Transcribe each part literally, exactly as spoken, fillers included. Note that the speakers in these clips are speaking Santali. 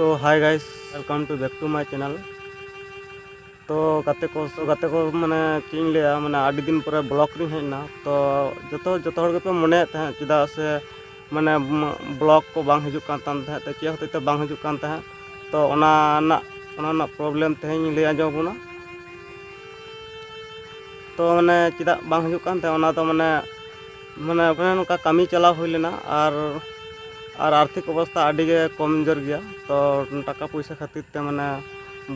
So hi guys, welcome to back to my channel. ᱛᱚ ᱜᱟᱛᱮ ᱠᱚ, so ᱜᱟᱛᱮ ᱠᱚ, ᱢᱟᱱᱮ ᱪᱮᱫ ᱤᱧ ᱞᱟᱹᱭᱟ, ᱢᱟᱱᱮ ᱟᱹᱰᱤ ᱫᱤᱱ ᱯᱚᱨᱮ ᱵᱞᱚᱜ ᱨᱤᱧ ᱦᱮᱡ ᱮᱱᱟ᱾ ᱛᱚ ᱡᱚᱛᱚ, ᱡᱚᱛᱚ ᱦᱚᱲ ᱜᱮᱯᱮ ᱢᱚᱱᱮᱭᱮᱫ ᱛᱟᱦᱮᱸᱫ, ᱪᱮᱫᱟᱜ ᱥᱮ ᱢᱟᱱᱮ ᱵᱞᱚᱜ ᱠᱚ ᱵᱟᱝ ᱦᱤᱡᱩᱜ ᱠᱟᱱ ᱛᱟᱦᱮᱸᱫ, ᱛᱮ ᱪᱮᱫ ᱦᱚᱛᱮᱡ ᱛᱮ ᱵᱟᱝ ᱦᱤᱡᱩᱜ ᱠᱟᱱ ᱛᱟᱦᱮᱸᱫ᱾ ᱛᱚ ᱚᱱᱟ ᱨᱮᱱᱟᱜ, ᱚᱱᱟ ᱨᱮᱱᱟᱜ ᱯᱨᱚᱵᱞᱮᱢ ᱛᱮᱦᱮᱧ ᱤᱧ ᱞᱟᱹᱭ ᱟᱸᱡᱚᱢ ᱟᱵᱚᱱᱟ᱾ ᱛᱚ ᱢᱟᱱᱮ ᱪᱮᱫᱟᱜ ᱵᱟᱝ ᱦᱤᱡᱩᱜ ᱠᱟᱱ ᱛᱟᱦᱮᱸᱫ, ᱚᱱᱟ ᱫᱚ ᱢᱟᱱᱮ, ᱢᱟᱱᱮ ᱚᱱᱮ ᱱᱚᱝᱠᱟ ᱠᱟᱹᱢᱤ ᱪᱟᱞᱟᱣ ᱦᱩᱭ ᱞᱮᱱᱟ, ᱟᱨ, ᱟᱨ ᱟᱨᱛᱷᱤᱠ ᱚᱵᱚᱥᱛᱷᱟ ᱟᱹᱰᱤ ᱜᱮ ᱠᱚᱢᱡᱳᱨ ᱜᱮᱭᱟ᱾ ᱛᱚ ᱴᱟᱠᱟ ᱯᱚᱭᱥᱟ ᱠᱷᱟᱹᱛᱤᱨ ᱛᱮ ᱢᱟᱱᱮ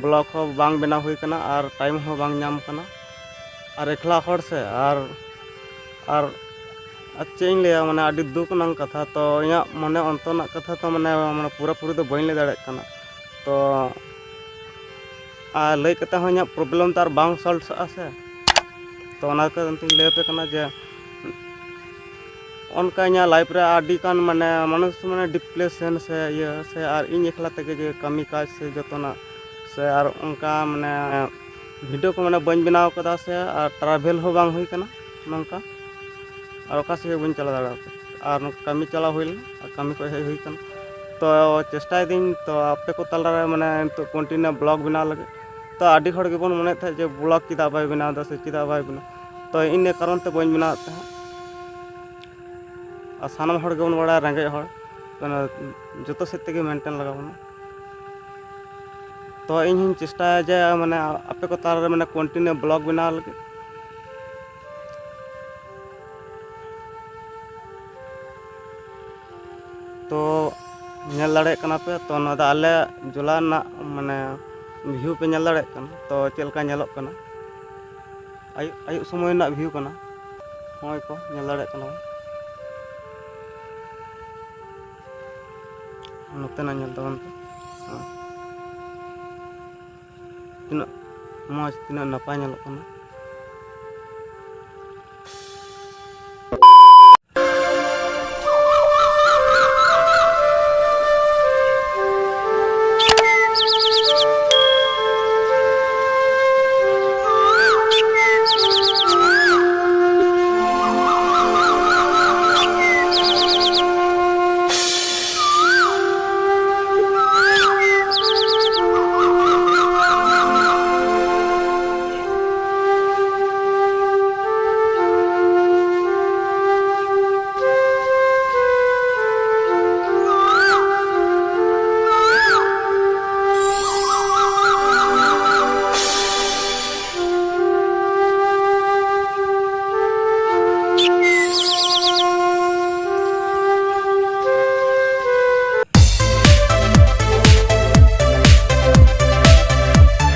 ᱵᱞᱚᱜ ᱦᱚᱸ ᱵᱟᱝ ᱵᱮᱱᱟᱣ ᱦᱩᱭ ᱠᱟᱱᱟ, ᱟᱨ ᱴᱟᱭᱤᱢ ᱦᱚᱸ ᱵᱟᱝ ᱧᱟᱢ ᱠᱟᱱᱟ, ᱟᱨ ᱮᱠᱞᱟ ᱦᱚᱲ ᱥᱮ, ᱟᱨ, ᱟᱨ, ᱟᱨ ᱪᱮᱫ ᱤᱧ ᱞᱟᱹᱭᱟ, ᱢᱟᱱᱮ ᱟᱹᱰᱤ ᱫᱩᱠ ᱨᱮᱱᱟᱜ ᱠᱟᱛᱷᱟ᱾ ᱛᱚ ᱤᱧᱟᱹᱜ ᱢᱚᱱᱮ ᱚᱱᱛᱚᱨ ᱨᱮᱱᱟᱜ ᱠᱟᱛᱷᱟ ᱛᱚ ᱢᱟᱱᱮ, ᱢᱟᱱᱮ ᱯᱩᱨᱟᱹᱯᱩᱨᱤ ᱫᱚ ᱵᱟᱹᱧ ᱞᱟᱹᱭ ᱫᱟᱲᱮᱭᱟᱜ ᱠᱟᱱᱟ᱾ ᱛᱚ ᱟᱨ ᱞᱟᱹᱭ ᱠᱟᱛᱮ ᱦᱚᱸ ᱤᱧᱟᱹᱜ ᱯᱨᱚᱵᱞᱮᱢ ᱫᱚ ᱟᱨ ᱵᱟᱝ ᱥᱚᱞᱵᱷ ᱥᱟᱜᱼᱟ ᱥᱮ᱾ ᱛᱚ ᱚᱱᱟ ᱠᱟᱨᱚᱱ ᱛᱮᱧ ᱞᱟᱹᱭ ᱟᱯᱮ ᱠᱟᱱᱟ ᱡᱮ ᱚᱱᱠᱟ ᱤᱧᱟᱹᱜ ᱞᱟᱭᱤᱯᱷ ᱨᱮ ᱟᱹᱰᱤ ᱜᱟᱱ ᱢᱟᱱᱮ ᱢᱟᱱᱩᱥ ᱢᱟᱱᱮ ᱰᱤᱯᱨᱮᱥᱚᱱ ᱥᱮ ᱤᱭᱟᱹ ᱥᱮ, ᱟᱨ ᱤᱧ ᱮᱠᱞᱟ ᱛᱮᱜᱮ ᱡᱮ ᱠᱟᱹᱢᱤ ᱠᱟᱡᱽ ᱥᱮ ᱡᱚᱛᱚᱱᱟᱜ ᱥᱮ, ᱟᱨ ᱚᱱᱠᱟ ᱢᱟᱱᱮ ᱵᱷᱤᱰᱤᱭᱳ ᱠᱚ ᱢᱟᱱᱮ ᱵᱟᱹᱧ ᱵᱮᱱᱟᱣ ᱠᱟᱫᱟ ᱥᱮ, ᱟᱨ ᱴᱨᱟᱵᱷᱮᱞ ᱦᱚᱸ ᱵᱟᱝ ᱦᱩᱭ ᱠᱟᱱᱟ ᱱᱚᱝᱠᱟ, ᱟᱨ ᱚᱠᱟ ᱥᱮᱫ ᱜᱮ ᱵᱟᱹᱧ ᱪᱟᱞᱟᱣ ᱫᱟᱲᱮᱭᱟᱜ ᱠᱟᱱᱟ᱾ ᱟᱨ ᱱᱚᱝᱠᱟ ᱠᱟᱹᱢᱤ ᱪᱟᱞᱟᱣ ᱦᱩᱭ ᱞᱮᱱᱟ, ᱟᱨ ᱠᱟᱹᱢᱤ ᱠᱷᱚᱱ ᱦᱮᱡ ᱦᱩᱭ ᱠᱟᱱᱟ᱾ ᱛᱚ ᱪᱮᱥᱴᱟᱭᱮᱫᱟᱹᱧ ᱛᱚ ᱟᱯᱮ ᱠᱚ ᱛᱟᱞᱟᱨᱮ ᱢᱟᱱᱮ ᱱᱤᱛᱚᱜ ᱠᱚᱱᱴᱤᱱᱤᱭᱩ ᱵᱞᱚᱜ ᱵᱮᱱᱟᱣ ᱞᱟᱹᱜᱤᱫ᱾ ᱛᱚ ᱟᱹᱰᱤ ᱦᱚᱲ ᱜᱮᱵᱚᱱ ᱢᱚᱱᱮᱭᱮᱫ ᱛᱟᱦᱮᱸᱫ ᱡᱮ ᱵᱞᱚᱜ ᱪᱮᱫᱟᱜ ᱵᱟᱭ ᱵᱮᱱᱟᱣ ᱮᱫᱟ ᱥᱮ ᱪᱮᱫᱟᱜ ᱵᱟᱭ ᱵᱮᱱᱟᱣ, ᱛᱚ ᱤᱱᱟᱹ ᱠᱟᱨᱚᱱ ᱛᱮ ᱵᱟᱹᱧ ᱵᱮᱱᱟᱣᱮᱫ ᱛᱟᱦᱮᱸᱫ᱾ ᱟᱨ ᱥᱟᱱᱟᱢ ᱦᱚᱲ ᱜᱮᱵᱚᱱ ᱵᱟᱲᱟᱭᱟ ᱨᱮᱸᱜᱮᱡ ᱦᱚᱲ, ᱢᱟᱱᱮ ᱡᱚᱛᱚ ᱥᱮᱫ ᱛᱮᱜᱮ ᱢᱮᱱᱴᱮᱱ ᱞᱟᱜᱟᱣ ᱵᱚᱱᱟ᱾ ᱛᱚ ᱤᱧ ᱦᱚᱧ ᱪᱮᱥᱴᱟᱭᱟ ᱡᱮ ᱢᱟᱱᱮ ᱟᱯᱮ ᱠᱚ ᱛᱟᱞᱟᱨᱮ ᱢᱟᱱᱮ ᱠᱚᱱᱴᱤᱱᱤᱭᱩ ᱵᱞᱚᱜ ᱵᱮᱱᱟᱣ ᱞᱟᱹᱜᱤᱫ᱾ ᱛᱚ ᱧᱮᱞ ᱫᱟᱲᱮᱭᱟᱜ ᱠᱟᱱᱟ ᱯᱮ, ᱛᱚ ᱱᱚᱣᱟ ᱫᱚ ᱟᱞᱮ ᱡᱚᱞᱟ ᱨᱮᱱᱟᱜ ᱢᱟᱱᱮ ᱵᱷᱤᱭᱩ ᱯᱮ ᱧᱮᱞ ᱫᱟᱲᱮᱭᱟᱜ ᱠᱟᱱᱟ, ᱛᱚ ᱪᱮᱫ ᱞᱮᱠᱟ ᱧᱮᱞᱚᱜ ᱠᱟᱱᱟ᱾ ᱟᱭᱩᱵ, ᱟᱭᱩᱵ ᱥᱚᱢᱚᱭ ᱨᱮᱱᱟᱜ ᱵᱷᱤᱭᱩ ᱠᱟᱱᱟ᱾ ᱱᱚᱜᱼᱚᱭ ᱠᱚ ᱧᱮᱞ ᱫᱟᱲᱮᱭᱟᱜ ᱠᱟᱱᱟ ᱵᱚᱱ᱾ ᱱᱚᱛᱮᱱᱟᱜ ᱧᱮᱞ ᱛᱟᱵᱚᱱ ᱯᱮ᱾ ᱦᱮᱸ᱾ ᱛᱤᱱᱟᱹᱜ ᱢᱚᱡᱽ, ᱛᱤᱱᱟᱹᱜ ᱱᱟᱯᱟᱭ ᱧᱮᱞᱚᱜ ᱠᱟᱱᱟ᱾